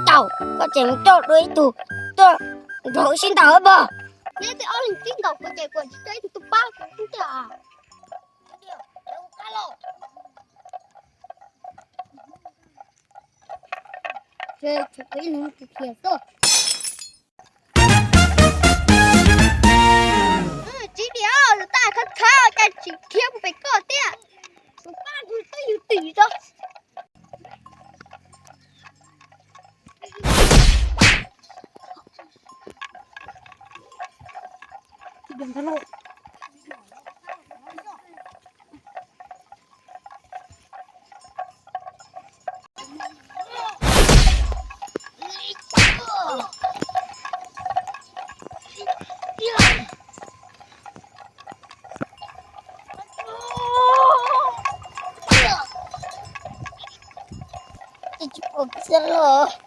Tau, koj tseem mus coj dua ib tug tuaj nrog wb sib ntaus pog. Neb tej ob leeg sib ntaus kuv ces kuv tsis coj ib tug tuaj pab kuv xwb tiag. Ces kuv ib leeg mus khiav xwb. Tsis diam, lus taj khawv khawv cas tsis khiav mus pem koj thiab. Tus pab ntug twb yug twm tso. Tsis pom kiag los.